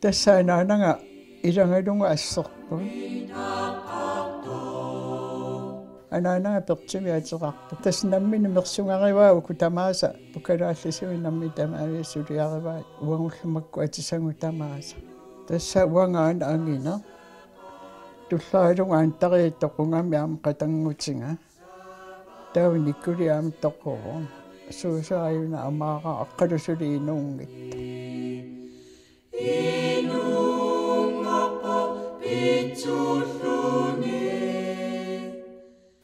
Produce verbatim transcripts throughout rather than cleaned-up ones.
Tassa anaanaga ilagalunga asserput. Anaanaga Pertimi ateqarpoq. Tassa nammineq mersugarivaa uku tamaasa, pukalaallisui nammineq tamaasa suliarivaa uagullu makku atisagut tamaasa. Tassa uanga aana angineq. Tullarilunga antariit toqugami aamma qatanngutiga. Taava Nikuli aamma toquvoq. Suusaajuna amaara aqqalu suli inuunngitsoq.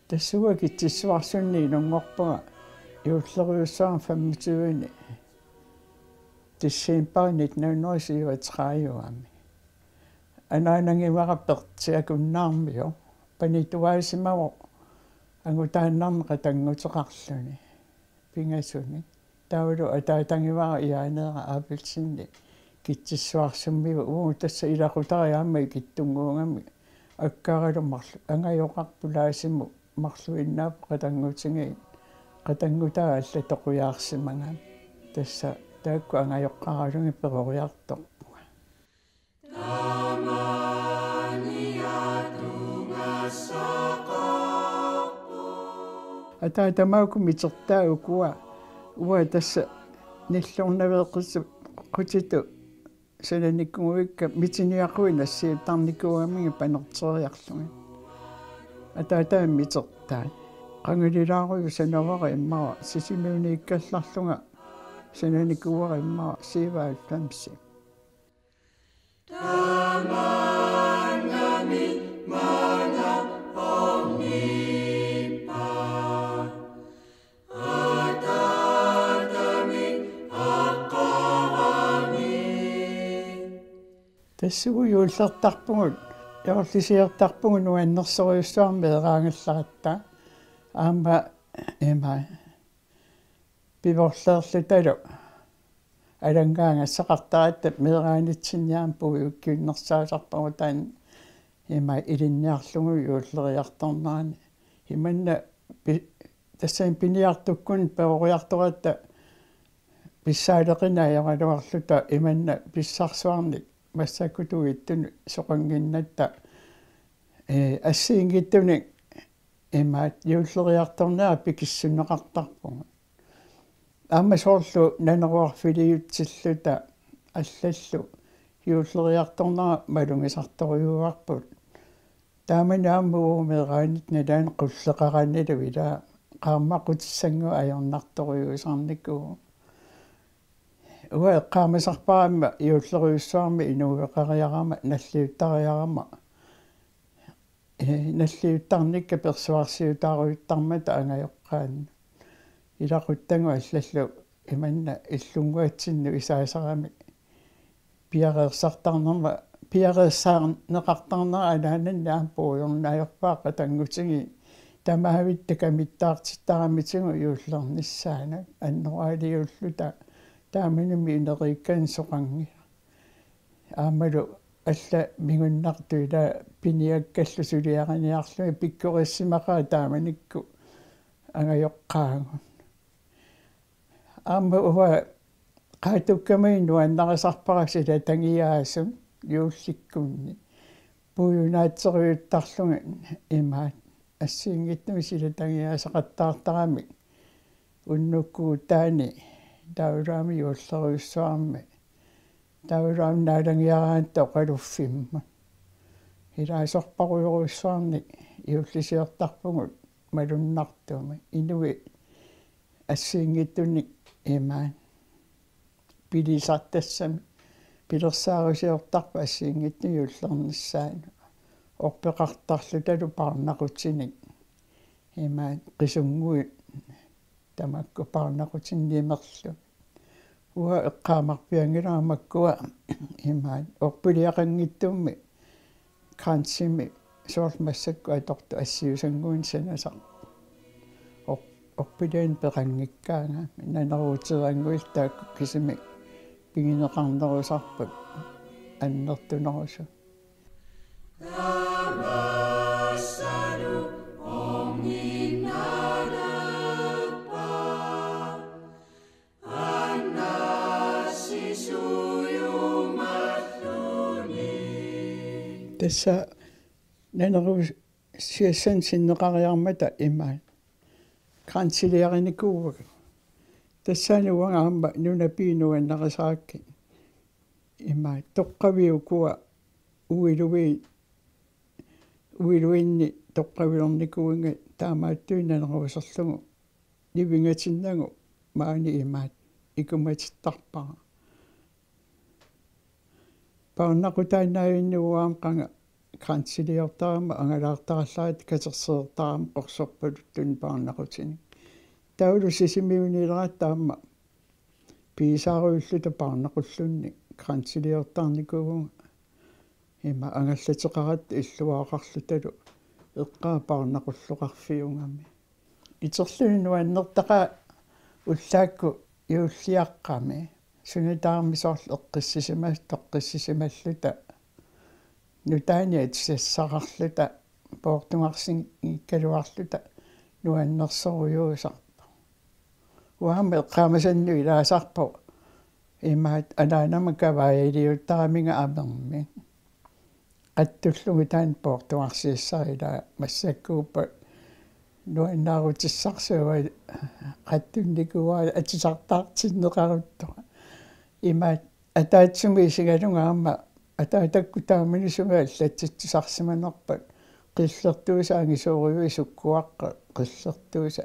Tassunga Kitsissuarsunni inunngorpunga juulleriussuarmi femogtyve-ni december nitten hundrede syvogtredive-mi. Anaanagivara Perti Akunnaarmioq, panituaasimavoq angutaannarmi qatannguteqarluni pingasuni. Taavalu ataatagivara Jaaneeraq Abelsen Kitsissuarsummivoq, uagut tassa ilaqutariit aamma ikittunnguugamik, akkaaralu marlu-, angajoqarpoq Laasimut marluinnaapput qatanngutigiit, qatanngutaa alla toqujaarsimagami. Tassa taakku angajoqqaaralugit peroriartorpunga. Ataatama uku mitertaa ukua, uanga tassa nillornaveeqqutitut sananikuuikka mitiniaquit nassiuttarnikuugamigit panerteriarlugit. Ataatama mitertai. Qangalilaarujuk sanavara immaqa Sisimiuniikkallarlunga sananikuuara immaqa syvoghalvfems. Tassugu juullertarpugut, juullisiortarpugut nuannersorujussuarmik meeraagallaratta. Aamma ima pivorleerlutalu alanngaagasaqartaratta meeraanitsinni aamma puiukkiunnersaasarpagut taanna ima ilinniarlugu juulleriartornerani. Imanna pi-, tassani piniartukkut peroriartoratta pissaaleqineq ajoraluarluta imanna pissarsuarnik massakkut tuittunik soqannginnatta, ee, assigiinngitsunik imaat juulleriartornera pikissunneqartarpugut. Aamma soorlu naneruarfiliutsilluta allallu juulleriartornera malugisartorujuuarput. Taamani aamma uagut meeraanitta nalaani qulleqaranilu ila qaammaqqutissannguaq ajornartorujuusarnikuuvoq. Uanga eqqaamasarpara aamma juulleriussuarmik inuueqariarama, nalliuttariarama. Ee, nalliuttarnikka persuarsiutaarujuttarmata angajoqqaannut. Ilaquttagut allallu imanna illunnguatsinnut isaasaramik. Piareersartarnerma, piareersaarneqartarnera anaanannit aamma puigorneq ajorpara qatanngutigiit. Tamavitta kamittaartittaramitigut juullernissaanut annoraaliulluta taamanimi ineriikkanik soqanngilaq. Aammalu alla mingunnartut ila piniakkallu suliariniarlugit pikkorissimaqaat taamanikkut angajoqqaagut. Aamma uanga Qaatukkamani nuannarisarpara silatagiaasut juullikkunni. Puiunaatsorujuttarlugit imaat assigiinngitsunik silatagiaasaqattaartaramik. Unnukkut utaani taavalu aamma juulleriussuarmi. Taavalu aamma naalagiaraangatta oqaluffimmut. Ilaasorparujorujussuarnik juullisiortarpugut malunnartumik. Inuit assigiinngitsunik imaat pilisartassami pilersaarusiortarput assigiinngitsunik juullernissaanut. Orpeqartarlutalu paarnaqutinik imaat qisunnguit tamakku paarnaqutinik nimerlugit. Uanga eqqaamarpianngilara makkua imaat orpiliaqanngitsummi Kranzimi soorlu massakkut atortut assiusannguinik sanasarput. Or-, orpilianik peqanngikkaangami naneruuteerannguillu taakku kisimik pigineqarnerusarput annertunerusut. Tassa naneruusiassanik sinneqariarmata imaat. Kranseliarinikuuagut. Tassaana uanga aamma nunapii nuannarisarakkit. Imaat toqqaviukkua uilui uiluinni toqqavilernikuuinga taamaattuinnaneruuserlugu nivingatinnagu maani imaat ikumatittarpara. Paarnaqutaannaajunnuuaam qanga kranseliortarama angalaartarallaratta katersilertarama qorsorpaluttunik paarnaqutinik. Taavalu Sisimiuniileratta aamma piisaarujulluta paarnaqulluunniit kranseliortarnikuuvunga. Ima angallateqaratta illuaraqarlutalu eqqaa paarnaqulloqarfiugami. Iterluni nuannertaqaaq ullaakkut juulliaqqami. Sunitaarmi soorlu eqqissisimas-, toqqissisimalluta. Nutaani atisassaqarluta, poortugarsinngikkaluarluta nuannersorujuusarpoq. Uanga aamma eqqaamasannut ilaasarpoq. Imaat anaanama kavaajaliuttaraminga amermik. Qattullugu taanna poortugarsiassara ilaa massakkuuppat nuannaarutissarsuuvoq qattunnikuuara atisartaartinneqaruttoq. Imaat ataatsimi isigalunga aamma ataatakkut taamani sumi allatsitsisarsimanerpat qillertuusa angisoorujuit sukkuaqqat qillertuusa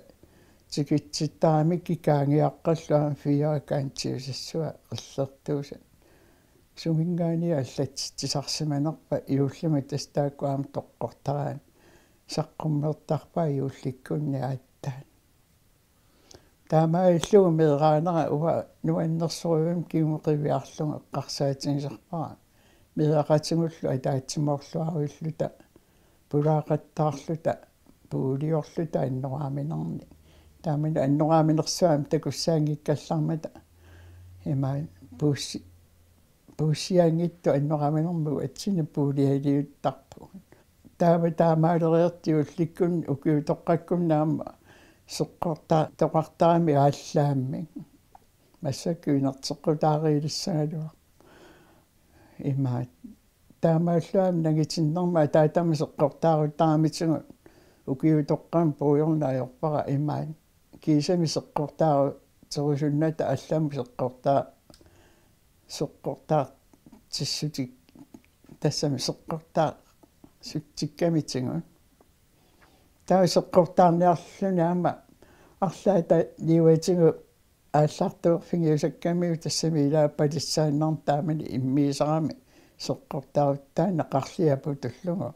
tikitsittaramikku kaangiaqqallu aamma fire kaantiusassua qillertuusa. Suminngaanniit allatsitsisarsimanerpat juullimi tassa taakku aamma toqqortaraanni saqqummertarpaat juullikkunni aatsaat. Taamaalillugu meeraanera uanga nuannersorivimmi kingumut qiviarlugu eqqarsaatigisarpara. Meeraqatigullu ataatsimoorluaruilluta, pulaaqattaarluta, puuliorluta annoraaminernik. Taamani annoraaminersuarmi takussaanngikkallarmata. Imaat puussi-, puussiaanngitsut annoraaminermut atsinik puulialiuttarpugut. Taava taamaaleriartoq juullikkunni ukiutoqqakkunni aamma seqqorta-, toqartarami aallaammik. Massakkut inerteqqutaariilissagaluarpoq. Imaat. Taamaallu aamma nangitinnerma ataatama seqqortaaruttaramitigut ukiutoqqami puigorneq ajorpara imaat. Kiisami seqqortaaruterusunnata allamut seqqortaa-, seqqortaartissutik-, tassami seqqortaarsutikkamitigut. Taava seqqortaarniarluni aamma arlaata liuatigut aallartuerfigiusakkamiuk tassami ilaa palissaannarneq taamani immiisarami seqqortaaruttaaq qarliaputullugu.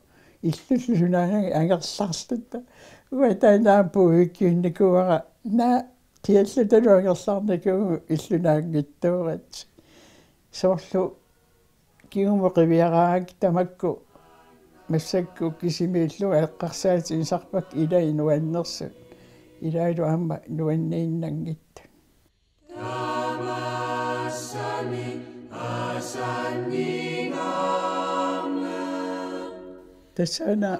Illullu sunaanagit angerlarluta. Uanga taanna aamma puivikkiunnikuuara. Naa qiallutalu angerlarnikuuvugut illunaanngitsuugatsigit. Soorlu kingumut qiviaraangakkit tamakku massakkut kisimiillunga eqqarsaatigisarpakka ilai nuannersut. Ilaalu aamma nuanniinnanngitsut. Tassaana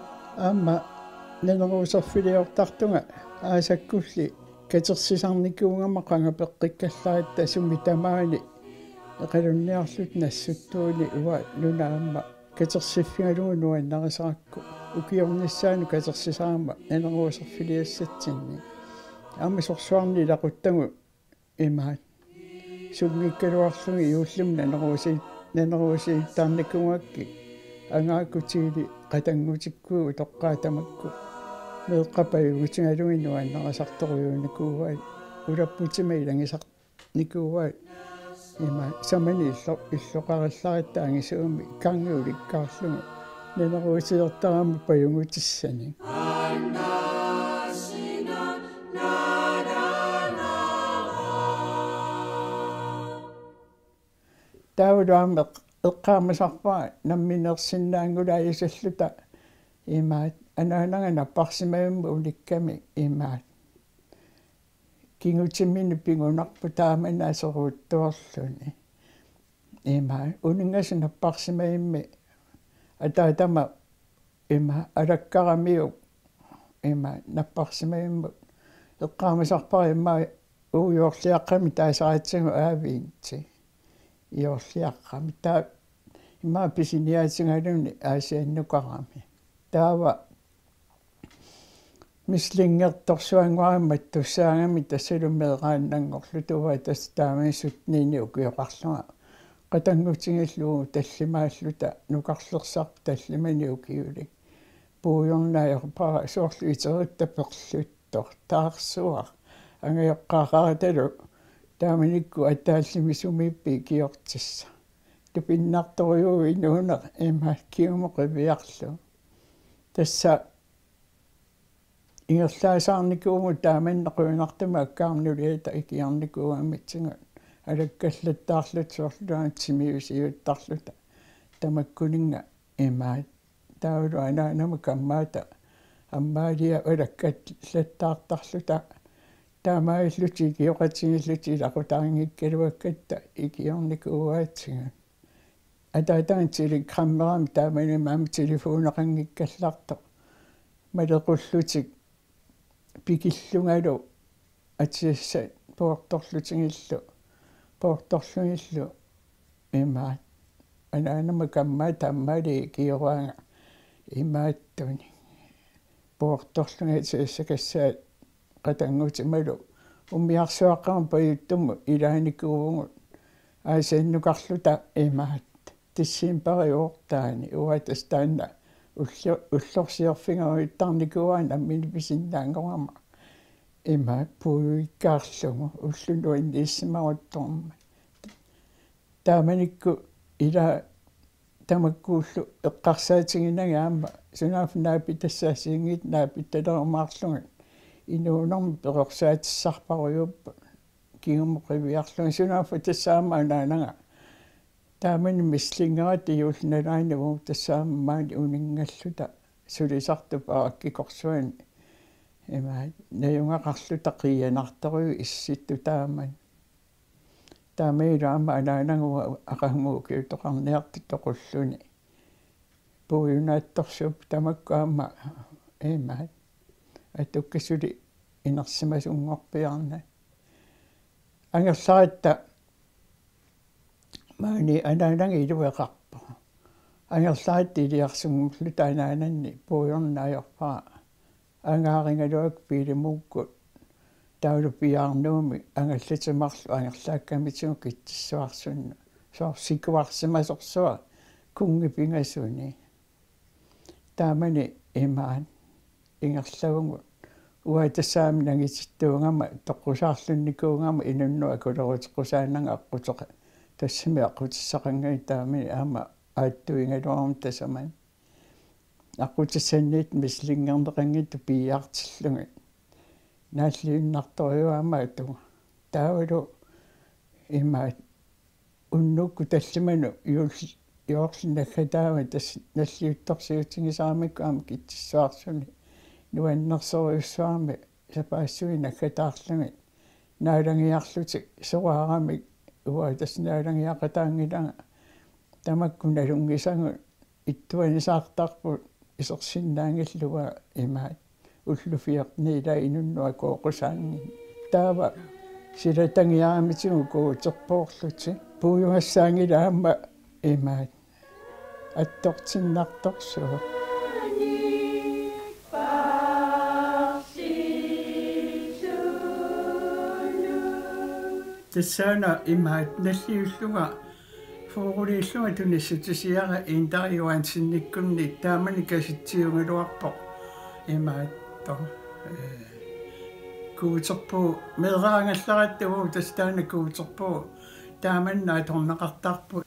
aamma naneruuserfiliortartunga aasakkulli katersisarnikuugama qanga peqqikkallaratta sumi tamaani eqalunniarluta Nassuttuuni uanga nuna aamma katersiffigalugu nuannarisarakku ukiornissaanut katersisarama naneruuserfiliassatsinni. Aamma sorsuarni ilaquttagut imaat. Sunngikkaluarlugit juullimi naneruusi-, naneruusiittarnikuugakkit angaakkut Tiili qatanngutikkuit utoqqaat tamakku. Meeqqat pajugutigalugit nuannarisartorujuunikuuai. Ulapputima ilagisarnikuuai. Ima samani illo-, illoqarallaratta angisuumik kangi ulikkaarlugu. Naneruusiortarama pajugutissanik. Taavalu aamma eq-, eqqaamasarpara namminersinnaanngulaajusalluta imaat anaanaga napparsimavimmut ulikkami imaat. Kingutiminut pigunarpoq taamani aserortuarluni. Ima uninngasut napparsimavimmi ataatama ima alakkaramiuk ima napparsimavimmut eqqaamasarpara ima ujoorliaqqami taasaratsigu aaviintsi. Iorliaqqami taa Ima pisiniaatigaluni Aasiannukarami. Taava mislingertorsuannguarami mattussaagami tassalu meeraannanngorluta, uanga tassa taamani syttenini ukioqarlunga. Qatanngutigillugu tallimaalluta nukarlersarput tallimanik ukiulik. Puujornaajorpara soorlu iterutta perluttoq, taarsuaq, angajoqqaaqaratalu taamanikkut ataallimmik sumiippat ikiortissaq. Tupinnartorujuuvoq inuuneq ima kingumut qiviarlugu. Tassa ingerlaasaarnikuuvugut taamannak qujanartumik akkaarnuliata ikiornikuugamitsigut alakkallattaarluta soorlu taanna timiusiuttarluta tamakkuninnga imaat. Taavalu anaanama kammaata ammaalia alakkallattaartarluta taamaalillutik ikioqatigiillutik ilaqutariinngikkaluakkatta ikiornikuuaatigut. Ataataga telegrammerami taamani aamma telefoneqanngikkallartoq. Malequllutik pikillungalu atisassat poortorlutigillu, poortorlugillu imaat. Anaanama kammaata ammaalia ikioraanga imaattunik. Poortorlugit atisassakassaat qatanngutimalu umiarsuaqqamut pajuttumut ilaanikuuvugut Aasiannukarluta imaat. Decembarip ottende, uanga tassa taanna ullo-, ullorsiorfigerujuttarnikuuara nammineq pisinnaanngorama. Ima puiuikkaarlugu ulloq nuanniissimaruttormat. Taamanikkut ila tamakkuullu eqqarsaatiginagit aamma sunaaffa naapitassaassiginngitsut naapitalerumaarlugit inuunermi perorsaatissarparujuupput kingumut qiviarlugit, sunaaffa tassa aamma anaanaga taamani mislingerata juulli nalaani uagut tassa aamma maani uninngalluta sulisartut paakkikorsuani imaat najugaqarluta qiianartorujuit issittut taamani. Taamanilu aamma anaanaga uanga aqagumut ukiutoqarniartut toqulluni puiunaattorsuupput tamakku aamma imaat. Atukka suli inersimasunngorpiarnani. Angerlaratta maani anaanaga ilueqarpoq. Angerlaratta iliarsunngorluta anaananni puujornaajorpara angaarigaluakka Piilimuukkut taavalu Piaarnuumi angallati marluk angerlaakkamitigut Kitsissuarsunnut. Soorlu sikuarsimasorsuaq kunngit pingasuni. Taamani imaat ingerlavugut. Uanga tassa aamma nangitittuugama toqqusaarlunnikuugama inunnut akuleruteqqusaananga aqquteqa-, tassami aqqutissaqanngilanga taamani aamma aattuigaluaruma tasamani. Aqqutissanniittut mislingerneqanngitsut piiaartillugit. Naalliunnartorujuuvoq aamma atuga. Taavalu imaat unnukkut tallimanut juul-, juulli naggataavoq tassa nalliuttorsiutigisaramikku aamma Kitsissuarsuni nuannersorujussuarmik sapaassuit naggataarlugit naalagiarlutik soraarami uanga tassa naalagiaqataanngilanga tamakku nalunngisagut ittuanisaartarput isersinnaanngillat uanga imaat ullut fjorteniit ila inunnut akuoqqusaanngillat. Taava silatagiaramitigut Guuterpuullutik. Puiugassaanngilaq aamma imaat attortinnartorsuuvoq. Tassaana imaat nalliullunga fyrreliullunga tunissutisiara Iintari Johansenikkunni taamani kasitsiugaluarpoq imaattoq. Ee, Guuterpuu meeraagallarata uagut tassa taanna Guuterpuu taamani atorneqartarput.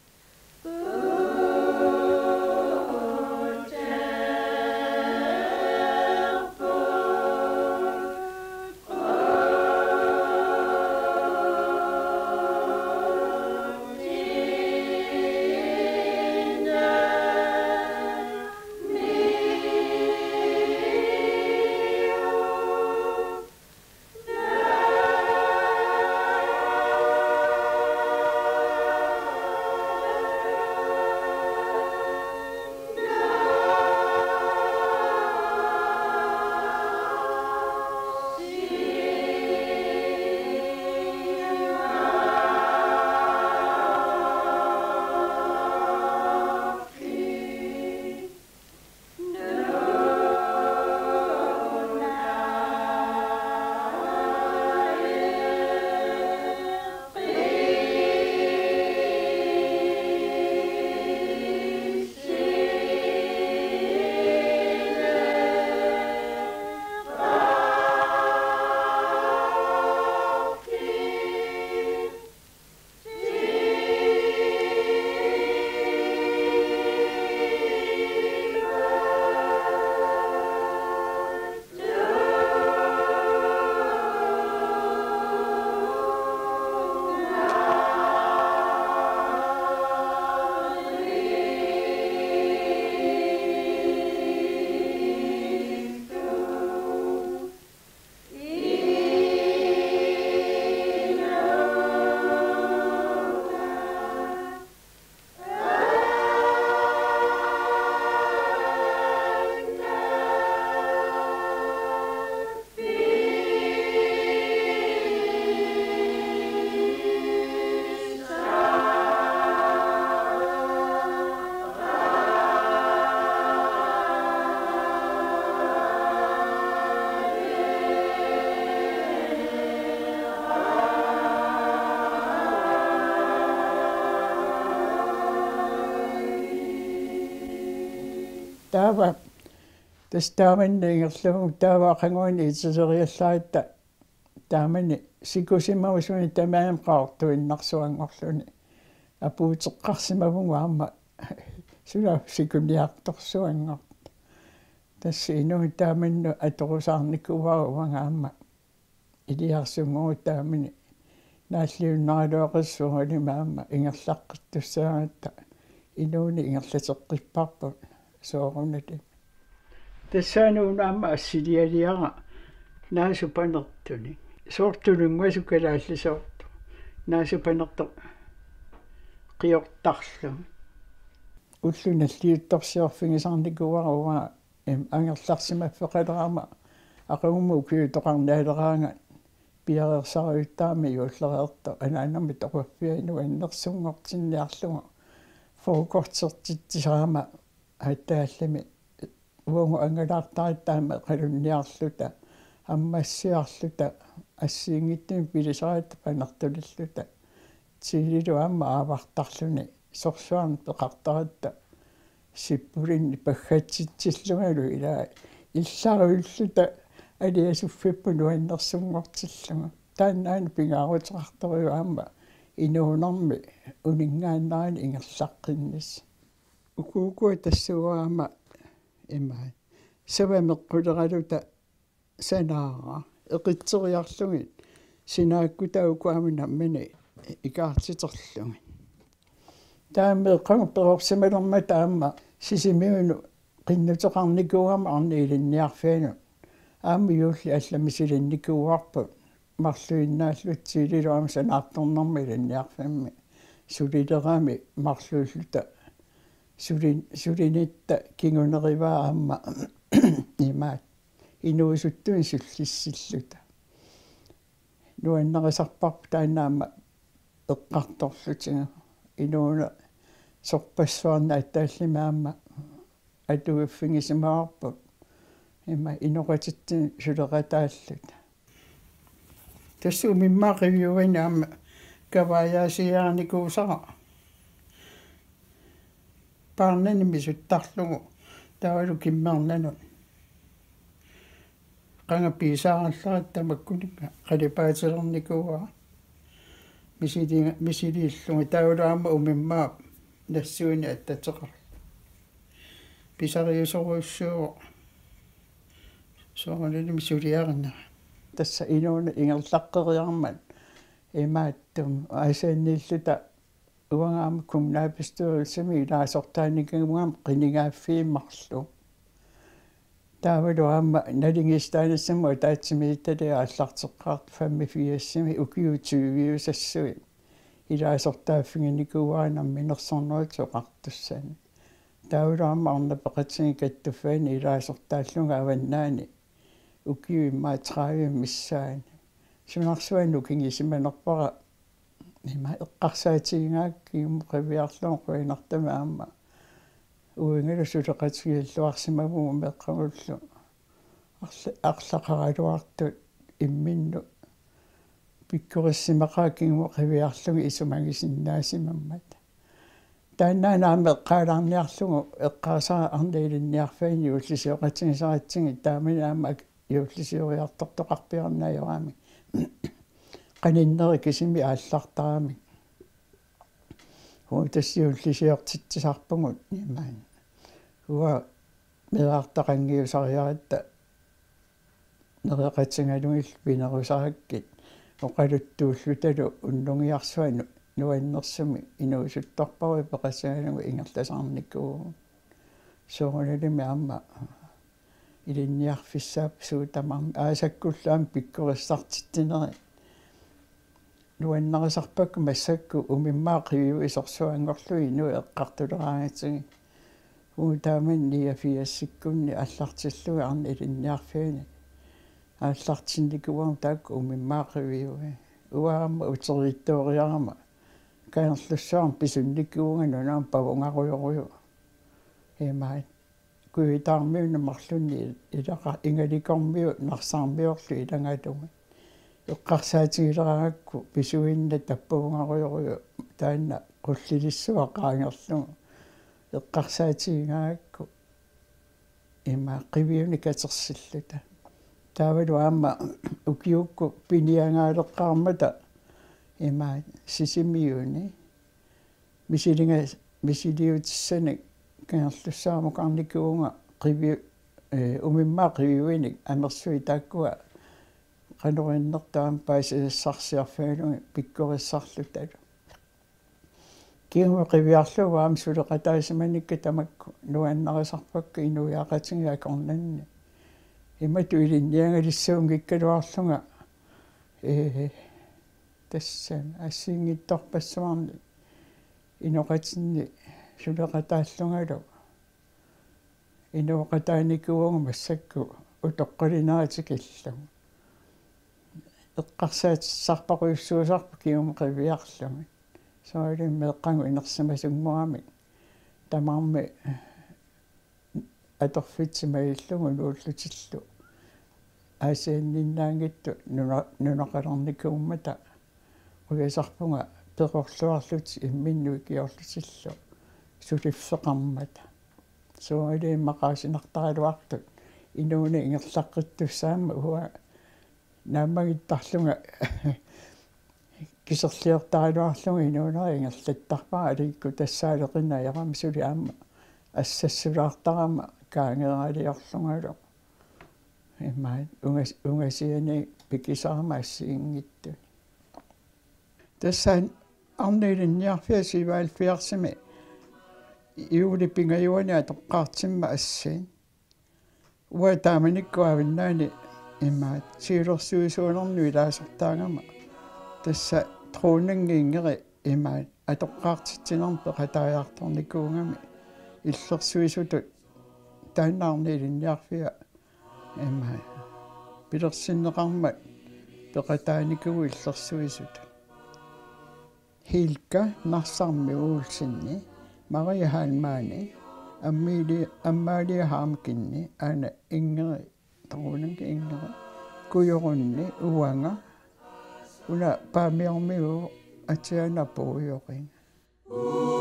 Taava tassa taamani ingerlavugut, taava aqaguani itileriallaratta taamani sikusimavut suni tamarmik qaqortuinnarsuanngorluni. Apuuteqqarsimavugut aamma suna sikuniartorsuanngortoq. Tassa inuit taamannut atorusaarnikuuara uanga aamma. Iliarsunnguugut taamani naalliunnaraluaqissuugalimi aamma ingerlaqqittussaagatta inuuneq ingerlateqqipparput soorunalimi. Tassaana una aamma assilialiara naasup panertunik. Soorlu tununnguasoq kalaallisoortoq. Naasup panertoq qiortarluni. Ulloq nalliuttorsiorfigisarnikuuara uanga, em, angerlarsimaffeqalerama aqagumut ukiutoqarnialeraangat piareersarujussuarmik juullereertoq anaanama toqorfiani nuannersunngortinniarlugu. Frokostertitsisarama aatsaallimi uagut angalaartaratta aamma eqalunniarluta, ammassiarluta, assigiinngitsumik pilisaratta panertulilluta. Tiililu aamma aavartarluni sorsuarnik peqartaratta sippulinnik paggatsitsillungalu ilaa illarujulluta aliasuffipput nuannersunngortillugu. Taannaana pingaaruteqartorujuk aamma inuunermi uninngaannarani ingerlaqqinnissaq. Ukuukua tassa aamma imaat. Sava meqquleraluta sanaaraq. Eqitseriarlugit sinaakkutaa uku aamma nammani ikaartiterlugit. Taava meeqqagut perorsimalermata aamma Sisimiunut qinnuteqarnikuugama arnat ilinniarfianut. Aamma juulli allamik silannikuuarput marluinnaalluta Tiililu aamma sanaartornermik ilinniarfimmi sulilerami marluulluta sulin-, sulinitta kingunerivaa aamma imaat inuusuttunik sullissilluta. Nuannarisarparput taanna aamma eqqartorlutigu. Inuuneq sorpassuarnik aatsaallimi aamma atuiffigisimavarput ima inoqatitsinnut suleqataalluta. Tassa umimmaap qiviuani aamma kavaajaasiaanikuusara paarnani misuttarlugu taavalu kimmernanut. Qanga piisaarallaratta tamakkuninnga qalipaatilernikuuara misili-, misiliillunga taavalu aamma umimmaap nassuinik attateqarlunga. Pisariusorujussuuvoq soorunalimi suliarinera. Tassa inuuneq ingerlaqqeriarmat imaattumik aasianniilluta uanga aamma kommunalbestyrelsimi ilaasortaanikuugama qinigaaffii marluk. Taavalu aamma naligiissitaanissamut ataatsimiititaliaq aallarteqqaartoq femogfirsimi ukiut tyviusassuit ilaasortaaffiginikuuara Namminersornerullutik Oqartussani. Taavalu aamma arnat peqatigiit kattuffianni ilaasortaallunga avannaani ukiut immaqa tredive missaani. Sunarsuaq nukigisimanerpara ima eqqarsaatigigaakku kingumut qiviarlugu qujanartumik aamma uingalu suleqatigiilluarsimavugut meeqqagullu arla-, arlaqaraluartut imminnut pikkorissimaqaaq kingumut qiviarlugit isumagisinnaasimammata. Taannaana aamma eqqaalaarniarlugu eqqaasara arnat ilinniarfianni juullisioqatigisaratsigit taamani aamma ak-, juullisioriartortoqarpiarneq ajorami. Qaninnerit kisimik aallartaramik. Uagut tassa juullisiortitsisarpugut imaanni. Uanga meerartaqanngiusariaratta nereqatigalugillu pinerusarakkit oqaluttuullutalu unnugiarsuaq nu-, nuannersumik inuusuttorparuit peqatigalugu ingerlasarnikuuvugut. Soorunalimi aamma ilinniarfissaapput suut tamarmik aasakkullu aamma pikkorissartitsinerit. Nuannarisarpakka massakkut umimmaap qiviup isorsuanngorlugit inuit eqqartuleraangatsigit. Uagut taamani niogfirsikkunni aallartillugit arnat ilinniarfianni aallartinnikuuarput taakku umimmaap qiviui. Uanga aamma uteriittooriarama Kangerlussuarmi pisunnikuuvunga nunamut pavungarujorujuuvoq. Imaat. Kujataarmiunut marlunnik ilaqa Ingalikormiut Narsarmiorlu ilagalugit. Eqqarsaatigileraangakku pisuinnaq tappavungarujorujuuvoq taanna qullilissuaq qaangerlugu. Eqqarsaatigigaangakku Ima qiviunik katersilluta. Taavalu aamma ukiukkut piniagaaleqqaarmata ima Sisimiuni misiliga-, misiliutissanik Kangerlussuarmukarnikuuvunga qivi-, ee, umimmaat qiviuinik amersuit taakkua qanoq innertut aamma paasisassarsiorfigalugit pikkorissarlutalu. Kingumut qiviarlugu aamma suleqataasimanikkit tamakku nuannarisarpakka inuiaqatigiit akornanni. Imatut ilinniagalissuunngikkaluarlunga, ee, tassami assigiinngitsorpassuarnik inoqatinni suleqataallungalu inooqataanikuuvunga massakkut utoqqalinerit tikillugu. Eqqarsaatissarpassuusarput kingumut qiviarlugit. Soorlu meeqqagut inersimasunngoramik tamarmik atorfitsi malillugu nuullutillu. Aasianninnaanngitsut nuna-, nunaqalernikuummata qujassarpunga perorluarlutik imminnut ikiorlutillu suliffeqarmata. Soorlu maqaasinartaraluartut inuuneq ingerlaqqittussaammat uanga naammagittarlunga kiserliortaraluarlunga inuuneq ingerlattarpara aliikkutassaalerinajarama suli aamma assassulaartarama kaangeraliorlungalu. Imaat ungas-, ungasiani pikisarama assigiinngitsuni. Tassa arnat ilinniarfia syvoghalvfjerdsimi juulip pingajuani atoqqaartimmat assiit. Uanga taamanikkut Avannaani imaat siulersuisuunernut ilaasortaagama tassa dronningi Ingrid imaat atoqqaartitsinermut peqataajartornikuugami illersuisutut taanna arnat ilinniarfia imaat pilersinneqarmat peqataanikuuvoq illersuisutut. Hilka Narsarmi Olsenni, Maria Heilmanni, Amalie, Amalie Harmkinni, Anna Ingrid, Torunanki Ingrid, Kujorunni, uanga, una Paamiormiuuvoq Atiana Puujoqinga.